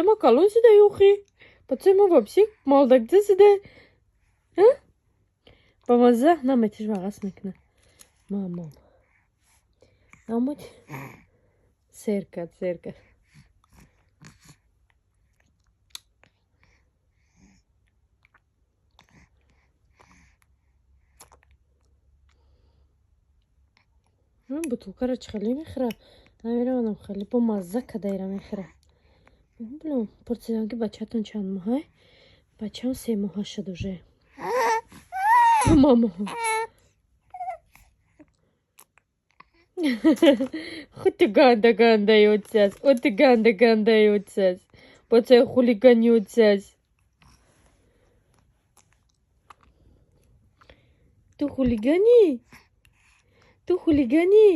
Ма калон шуда, ёхи. Бачаи мо вообще молдакча шуда. Ба мазза наметиш, вағас мекуна. Мамам. Намуд. Сер кард, сер кард. Бутылкаро чӣ хеле мехӯра? Намедонам, хеле бо мазза кадаира мехӯра. Блин, пурсидам, ки бачаатон чанд моҳа? Бачаам 3 моҳа шуд уже. Мама. Худ ганда ганда ёдсаз, от ганда ганда ёдсаз. Бачаи хулиган ёдсаз. Ту хулиганӣ? Ту хулиганӣ?